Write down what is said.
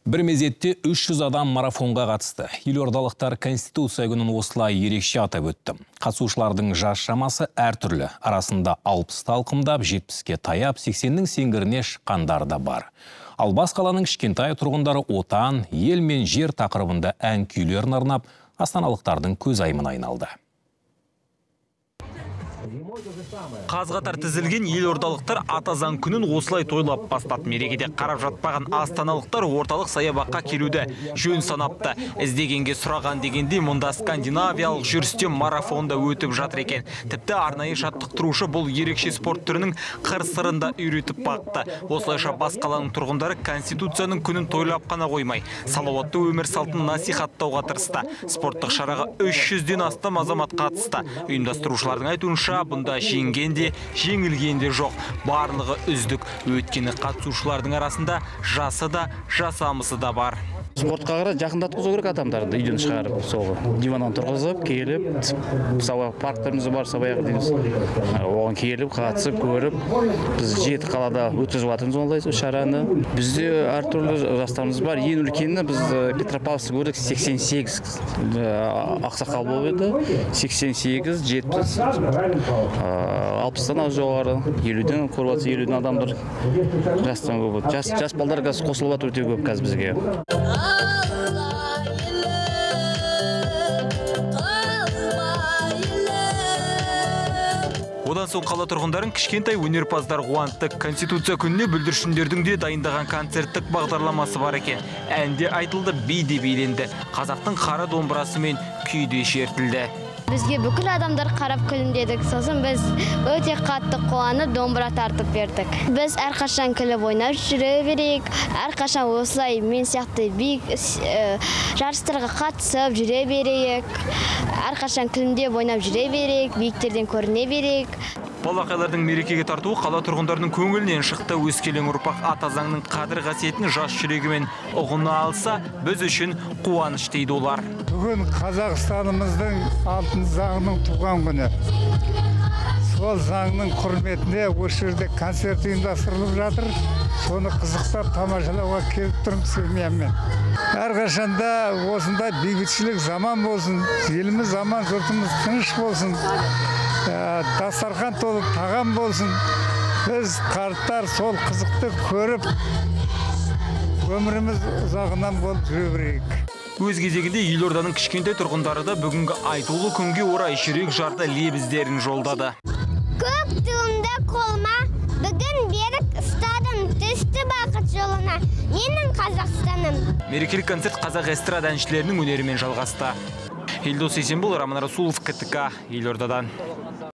Бір мезетте 300 адам марафонға қатысты. Елордалықтар Конституция күнін осылай ерекше атап өтті. Қатысушылардың жас шамасы әртүрлі. Арасында 60 алқымдап, 70-ке таяп, 80-нің сеңгіріне шыққандар да бар. Ал бас қаланың кішкентай тұрғындары отан, ел мен жер тақырыбында ән күйлерін арнап, астаналықтардың көзайымына айналды. Қаз қатар тізілген елордалықтар ата заң күнін осылай тойлап бастады. Мерекеде қарап жатпаған астаналықтар орталық саябаққа келуді жөн санапты. Іздегенге сұраған дегендей, мұнда скандинавиялық жүрістен марафонда өтіп жатыр екен. Тіпті арнайы жаттықтырушы бұл ерекше спорт түрінің қыр-сырын да үйретіп бақты. Осылайша бас қаланың тұрғындары Конституцияның күнін тойлап қана қоймай, салауатты өмір салтын насихаттауға тырысты. Спорттық шараға 300-ден астам азамат қатысты. Ұйымдастырушылардың айтуынша, бұнда жеңген де, жеңілген де жоқ. Барлығы үздік. Өйткені қатысушылардың арасында жасы да, жасамысы да бар. Спортқа қарай жақындатқызу керек адамдарды, үйден шығарып, сол диваннан тұрғызып, келіп, мысалы парктарымыз бар, сабаяқ дейміз. Оған келіп, қатысып, көріп, біз 7 қалада өткізіп жатырмыз ондай шараны. Бізде әртүрлі жастарымыз бар. Ең үлкені біз Петропавловск көрдік, 88 ақсақал болып еді. 88, 70, 60-тан аз жоғары, 50-ден көріп жатса, 50-ден адамдар жастан көп. Жас балдар қазір қосылып жатыр өте көп қазір бізге. Одан соң қала тұрғындарын кішкентай өнерпаздар қуантты. Конституция күніне бүлдіршіндердің де дайындаған концерттік бағдарламасы бар екен. Ән де айтылды, би де биленді. Қазақтың қара домбырасымен күй де шертілді. Бізге бүкіл адамдар қарап күлімдедік. Сосын біз өте қатты қуанып домбыра тартып бердік. Біз әрқашан күліп ойнап жүре берейік. Әрқашан осылай мен сияқты биік жарыстарға қатысып жүре берейік. Әрқашан күлімдеп ойнап жүре берейік, биіктерден көріне берейік. Балақайлардың мерекеге тартуы қала тұрғындарының көңілінен шықты. Өскелең ұрпақ ата заңның қадір қасиетін жас жүрегімен ұғына алса, біз үшін қуаныш дейді олар. Бүгін Қазақстанымыздың алтын заңының туған күні. Сол заңның құрметіне осы жерде концерт ұйымдастырылып жатыр. Соны қызықтап тамашалауға келіп тұрмыз семьяммен. Әрқашанда осындай бейбітшілік заман болсын, еліміз аман, жұртымыз тыныш болсын, дастархан толы тағам болсын. Біз қарттар сол қызықты көріп, өміріміз ұзағынан болып жүре берейік. Өз кезегінде елорданың кішкентай тұрғындары да бүгінгі айтулы күнге орай жүрек жарды лебіздерін жолдады. Көк туымды қолыма бүгін берік ұстадым, түсті бақыт жолына, менің Қазақстаным. Мерекелік концерт қазақ эстрада әншілерінің өнерімен жалғасты. Елдос Есенбол, Роман Расулов, КТК, елордадан.